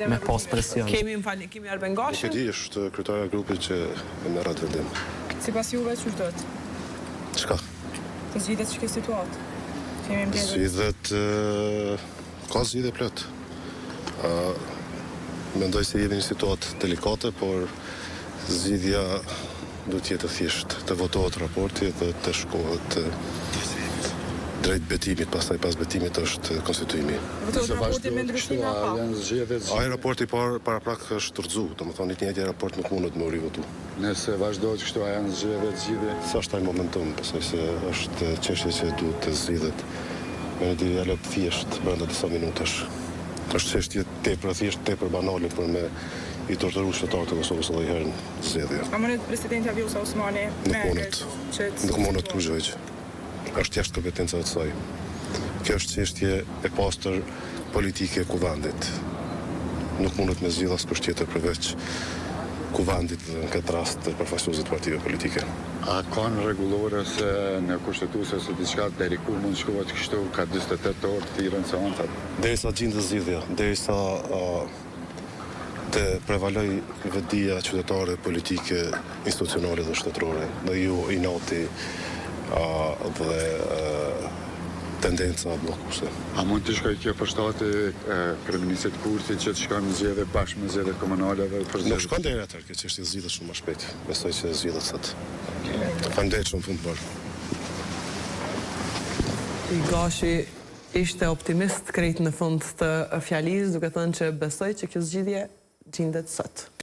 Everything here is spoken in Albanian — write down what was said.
Me pas presion. Kemi, më falni, kemi Arben Nuk e Gashin. di, është kryetarja e grupit që e merr atë vendim. Sipas juve, qysh duhet? Çka? Të zgjidhet që kjo situatë? Kemi mbledhur. Zgjidhet, ka zgjidhje plot. Mendoj se jemi në një situatë delikate, por zgjidhja duhet të jetë e thjeshtë, të votohet raporti dhe të shkohet drejt betimit, pastaj pas betimit është konstituimi. Votohet raporti me ndryshime apo? Ai raporti par, paraprak është rrëzu, domethënë i njëjti raport nuk mundet me u rivotu. Nëse vazhdohet kështu, a janë zgjedhjet zgjidhje? S'është ai momentum, besoj se është çështje që duhet të zgjidhet me një dialog të thjeshtë brenda disa minutash. Është çështje tepër e thjeshtë, tepër banale për me i torturu qytetarët e Kosovës edhe një herë në zgjedhje. A mundet presidentja Vjosa Osmani Nuk me mundet. që Nuk mundet kurgjë hiç. Është jashtë kompetencave të saj. Kjo është çështje e pastër politike e kuvendit. Nuk mundet me zgjidh askush tjetër përveç kuvendit dhe në këtë rast përfaqësuesve të partive politike. A ka në rregullore ose në kushtetuese ose diçka deri ku mund shkohet kështu ka 48 orë thirren seancat? Derisa gjindet zgjidhja, derisa të prevaloj vetëdija qytetare, politike, institucionale dhe shtetërore, dhe jo inati dhe tendenca bllokuese. A mund të shkojë kjo për shtati kryeministrit Kurti që të shkojmë në zgjedhje bashkë me zgjedhjet komunale dhe për Nuk zgjedhjet? shkon deri atëherë, kjo çështje zgjidhet shumë më shpejt. Besoj që zgjidhet sot. Faleminderit shumë punë të mbarë. Gashi ishte optimist krejt në fund të fjalisë, duke thënë që besoj që kjo zgjidhje gjindet sot.